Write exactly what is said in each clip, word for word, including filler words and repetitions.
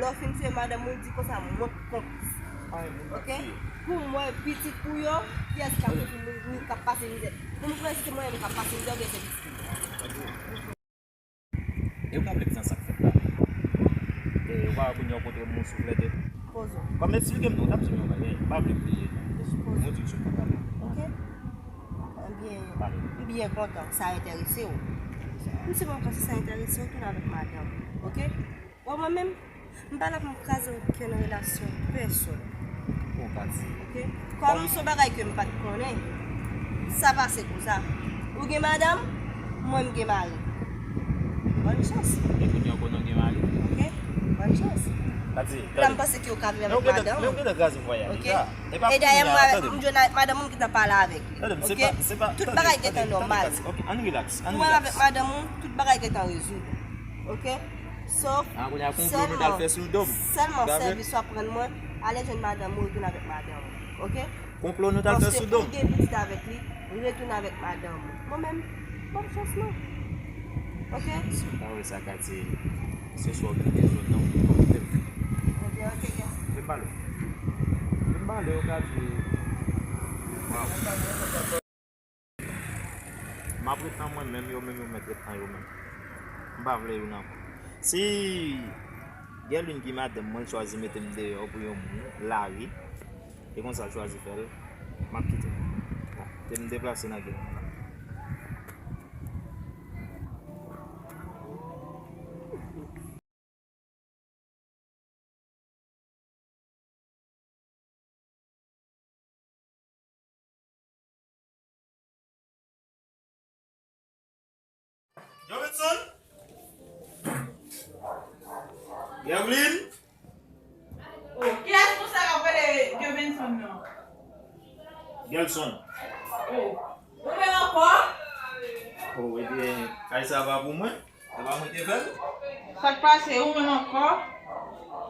Ou fin tiye madanm ou, di konsa, mwen k konplis. Oke? Pou m wè pitit ou yo, kiyès k ap, k ap pase mizè? Pou m kwè si se mwen menm k ap pase mizè oubyen se pitit ou? E ou ka vle ki sa k fèt la? E ou pa wè kounye a w kontre m, ou souflete. Poze w. Kòm eksplike m non, w t ap di m yon bagay. M pa vle kriye. Poze w. Mwen di w sou pale. Oke? Ebyen, m byen kontan. Sa enterese w. M se mwen panse sa enterese w, tounen avèk madanm ou. Oke? Bon, mwen menm, m pa la pou m kraze okenn relasyon pèsonn. Bon, Katie. Oke? Kòm se yon bagay ke m pa t konnen, sa pase konsa. Ou gen madanm, mwen m gen mari. Bòn chans. E kounye a w konnen w gen mari. Oke? Bòn chans. Katie, la m panse ke w ka viv avèk madanm ou. Oke? E dayè, mwen avèk, m jwenn avèk madanm ou, m gentan pale avèk li. Oke? Tout bagay gentan nòmal. Mwen avèk madanm ou, tout bagay gentan rezoud. Oke? Sof sèlman, sèlman sèvis w ap rann mwen, ale jwenn madanm ou, retounen avèk madanm ou. Oke? Konplo nou t al fè sou do m. Paske pou w gen pitit avèk li, retounen avèk madanm ou. Mwen menm, bòn chans non. Oke? Si w pa wè sa, Katie, se swa w kite zòn nan, ou kite m. Ebyen, oke, guys. Vin pale. Vin pale, ou ka di. Waw. M ap ret nan mwen menm, yo menm, yo mèt ret nan yo menm. M pa vle youn ankò. Si Guerline ki madanm mwen chwazi mete m deyò pou yon moun, lari, e konsa l chwazi fè l, m ap kite l. Bon, te m deplase nan Guerline la. Jovenson? Gervlin? Oh, kiyès konsa k ap rele Jovenson nan? Gelson. Oh, ou menm ankò? Oh, ebyen, kay sa pa pou mwen. Se pa mwen ki te fè l. Sa k pase, ou menm ankò?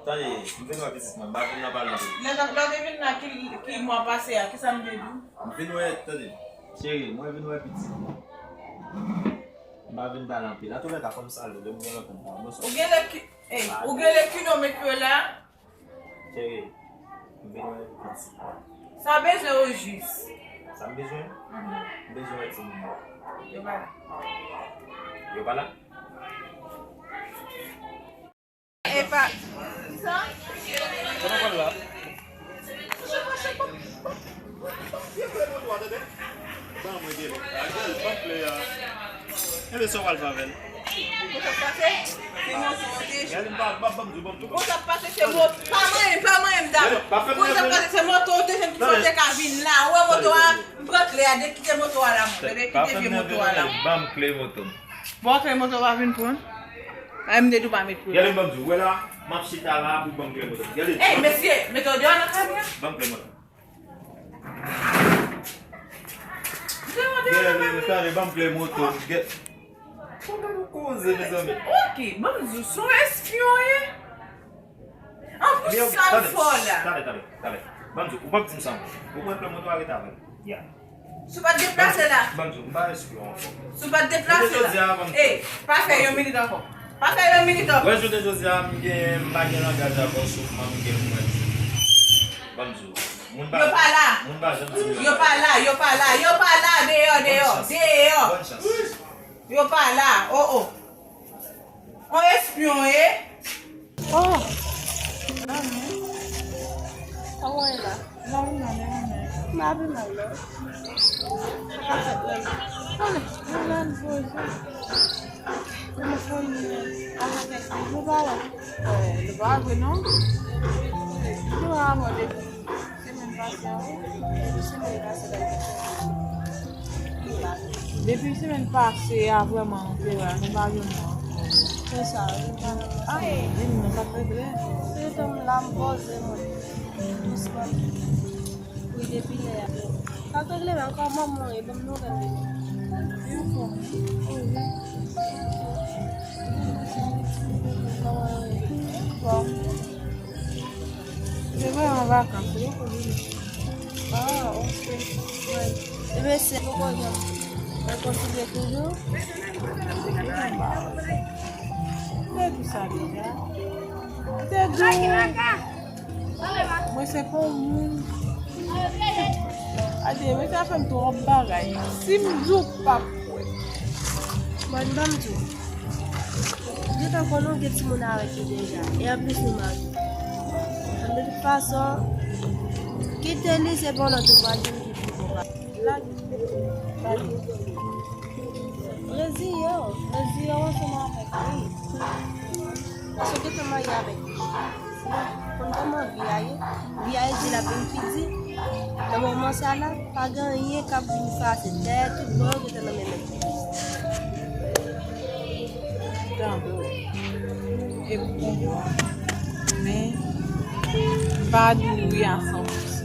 Tande, m vin wè pitit mwen, m pa vin nan pale anpil. Lè, lè w te vin la, ki, ki mwa pase a, ki sa m te di w? M vin wè, tande, cheri, mwen vin wè pitit mwen. M pa vin pale anpil. Antoulèka, fò m salye w, lè m gen lòt moun, bonswa. Ou gen lè ki, ey, ou gen lè ki nou met yo la? Cheri, m vin wè pitit mwen. Sa w bezwen ojis? Sa m bezwen? Mhm. M bezwen wè timoun mwen. Yo pa la. Yo pa la? Epa. Kisa? Kòman pral la? Ban mwen gele. A, gel, ban kle a. Enben, sa w pral fè avè l? Ou konn sa k pase? Se mwen ki monte. Gel, ban, ban, ban m di w, ban m di w. Ou konn sa k pase? Se mwen. Pa manyen, pa manyen m dabò. Ou konn sa k pase? Se moto ou te jwenn ki fè w te ka vin la. Ou wè moto a? M pran kle a, dekite moto a la, mwen. Dekite vye moto a la. Ban m kle moto m. Bon, kle moto pa vin pran. Ay, m te di w pa met kle. Gade, ban m di w, wè la, m ap chita la pou ban m kle moto. Gade. Ey, mesye, mete w deyò nan kay mwen. Ban m kle moto. Gade, tande, ban m kle moto. Gade. Bon, gade ou koze, mezanmi. Ok, ban m di w, se yon espyon w ye. An plis, sa l fè w la? Talè, talè, talè. Ban m di w, ou p ap di m sa ankò. Ou pran kle moto a, rete avè l. Ya. Si w pa t deplase la. Ban m di w, m pa espyon ankò. Si w pa t deplase la. Ey, pa fè yon minit ankò. Pa fè yon minit ankò. Wè, jounen jodi a, m gen, m pa gen langaj avè w, sèlman m gen pou mwen di. Ban m di w. Moun pa, yo pa la. Moun pa janm di m yo pa la, yo pa la, yo pa la, deyò, deyò, deyò. Bòn chans. Yo pa la, oh, oh. On espyon, eh. Oh. Kòman w ye la? Mwen pi mal, mwen pi mal, non. Sa ka fèt menm. Ale, nou la, nou poze. Telefòn mwen avèk nou pa wè. Eh, nou pa wè, non? Nou pa wè depi semèn pase a, wi. Depi semèn pase a, wi. Depi semèn pase a, vrèman, nou te wè, nou pa jwenn nou ankò. Se sa, wi, nou pa nan pase. Ay, vin, nou pa t regle. Se tan m la, m poze mwen. Dousman. Wi, depi lè a. Sa te rele m ankò, manman, e ban m nouvèl de li. Li anfòm. Bon. Se vrèman vakans, li poko vini. Ah, ok. Wi. Ebyen, se poko janm rekonsilye toujou. Depi sa deja. Te Mwen se pa yon moun. Ade, mwen ta fè m twòp bagay. Si m di w pa kwè. Mwen ban m di w. Gentan konnen w gen timoun avèk li deja. E anplis nou marye. De tout fason, kite li se pandan tou pral gen ki pou lage. Reziye w, reziye w ansanm avèk li. Paske w gentan marye avèk li. Konn kòman vi a ye. Vi a ye di l ap vin pi di. Nan moman sa la, pa gen anyen k ap vin pase. Dèyè tout bò yo gentan nan men nèg yo. Tande w. E m konprann. Men, m pa di w wi a san pousan.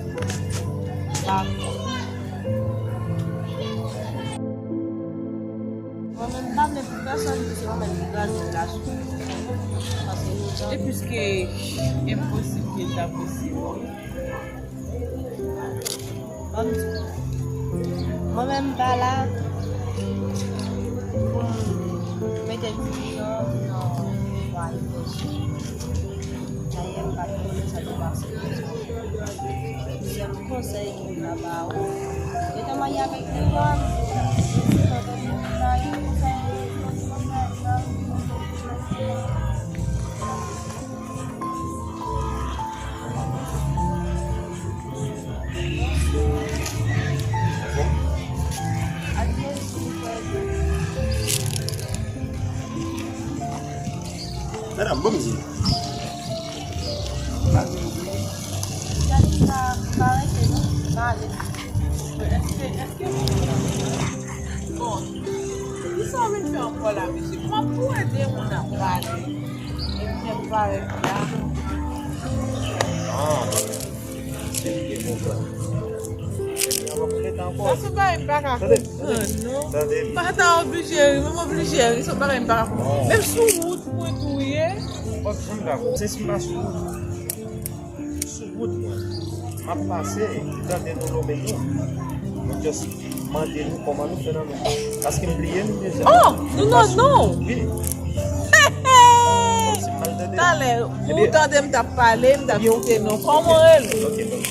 M pa kwè. Mwen menm, m pa vle pou pèsonn di se mwen menm ki kraze relasyon. Paske nou jan. E piske enposib ke l ta posib. Ban m di w. Mwen menm, m pa la pou m mete divizyon nan fwaye pèsonn. Dayè, m pa t konnen sa te pase konsa. Sèl konsèy ke m ka ba ou, gentan marye avèk Dewan. Madanm, bon m di nou. Bon, kisa w vin fè ankò la, mesye? Kòman pou ede moun ap pale? E m fè parèt la. Ah, se li ki konprann. Sa se bagay m pa ka konprann, non. M pa ta oblije ri, men m oblije ri, se yon bagay m pa ka konprann. Menm sou wout mwen tou ye. Sou wout mwen. M ap pase, m tande nou lonmen nou. Mwen just mande nou kòman nou fè nan nou. Paske m bliye nou deja. Oh, nou nan nou. Wi. Kòmsi m mal tande. Talè, ou tande m t ap pale, m t ap site non. Kòman w rele? Ok, bon.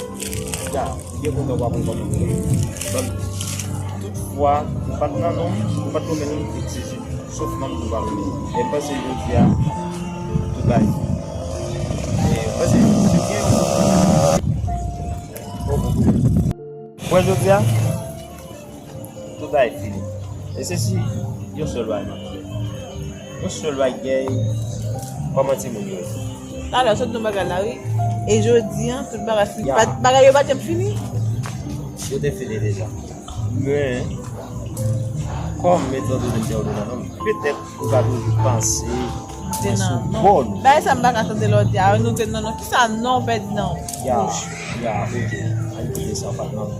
Ya, m byen kontan w ap konprann mwen. Bon, tout fwa, ou pa t nan non m, ou pa t lonmen non m, eskize m. Sof manm nou pa lonmen. E m panse jodi a, tout bagay fini. E m panse se byen. Bon, bon. Mwen jodi a, tout bagay fini. E se si yon sèl bagay m ap fè. Yon sèl bagay, kòman timoun yo ye? Talè, sot nan bagay la, wi. E jodi a, tout bagay fini. Ya. Pa t, bagay yo pa t janm fini? Yo te fini deja. Men, kòm etan done m te nan non m, petèt ou ka toujou panse mwen sou bò nou. Bagay sa m pa ka tande lòt ya, nou te nan non. Kisa non pèdi nan bouch? Ya, ya, ok. Ann kite sa, pa t nan non.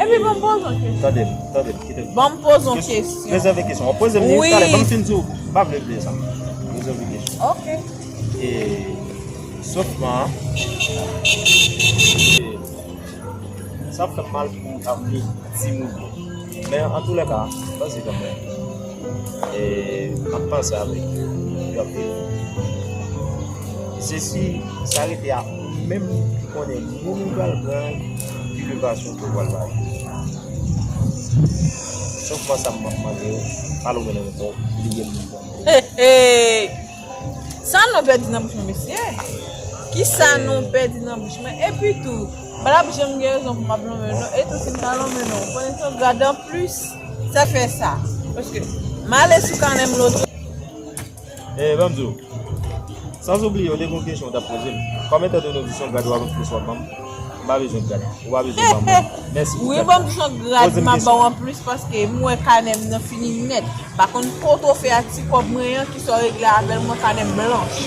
Epi ban m poze yon kesyon. Tande m, tande m, kite m. Ban m poze yon kesyon. Rezève kesyon. W ap poze m li talè, ban m fin di w. M pa vle bliye sa. Rezève kesyon. Ok. E, sofman, e, sa ap fè m mal pou avni timoun yo. Men, antoulèka, m panse kanmenm. E, m ap panse avèk yo. Y ap viv. Se si sa rete a ou menm ki konnen moun ou pral pran, ki levasyon ke w pral bay. Sofman sa m ap mande w, pa lonmen nan men w, bliye m nan men w. Hey, hey. Sa non pèdi nan bouch mwen, mesye? Kisa non pèdi nan bouch mwen? Epi tou, m pa t ap janm gen rezon pou m ap lonmen non. E tou, si m ta lonmen non, konnen se yon gad anplis, sa fè sa. Paske m ale sou kanè m lòt. E, ban m di w, san oubliye, w te gen yon kesyon w t ap poze m. Kòm etan done w di se yon gad w ap anplis w ap ban m, m pa bezwen gad. Ou pa bezwen ban mwen. Mèsi pou gad la. Wi, ban m di se yon gad m ap ba w anplis paske m wè kanè m nan fini nèt. Pa konn kote w fè a ti kòb mwen an, kisa w regle avè l, mwen kanè m blanch.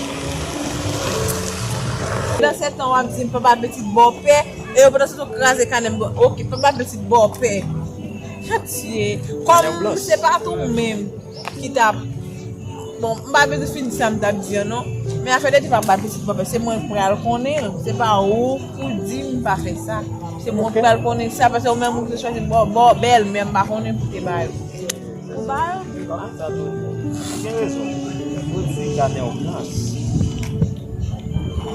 Pandan se tan w ap di m papa pitit bòpè, e yo pandan se tan w kraze kanè m bò-, ok, papa pitit bòpè. Atye, kòm se pa tou menm ki t ap, bon, m pa bezwen fin di sa m t ap di an non, men afè de di papa pitit bòpè, se mwen k pral konnen l, se pa ou pou di m pa fè sa. Se mwen k pral konnen sa, paske ou menm ou te chwazi bò, bò bèlmè, m pa konnen pou te ba yo. Ou ba yo. Ou gen rezon. Ou di kanè w blanch.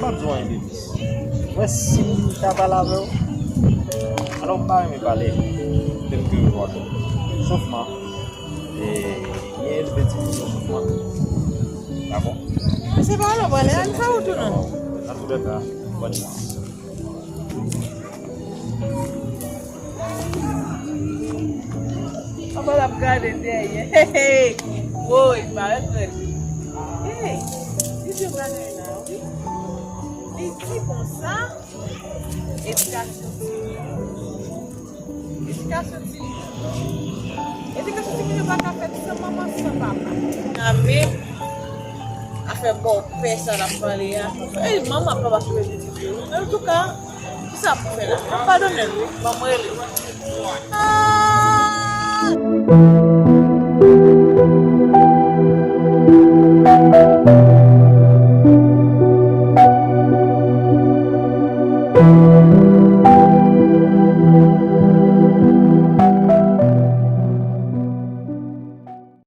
Mwen di w anyen de plis. Mwen, si m ta pale avè w, alò, m pa renmen pale tel ke w wè. Sofman, e, mwen elve ti moun yo sofman. Dakò? Men se pa la pale, al fè wout ou non. Nan tou lè ka, bòn chans. Papa l ap gade dèyè. Hey, hey. Woy, parèt rèd. Hey, li di bagay la, wi. Li di konsa, edikasyon timoun. Edikasyon timoun. Edikasyon timoun yo pa ka fèt san manman, san papa. Nan men afè bòpè sa l ap pale a. Ey, manman, papa, fè pitit yo. Antouka, kisa pou fè la? M ap padone l, wi. Ban m rele. Ah!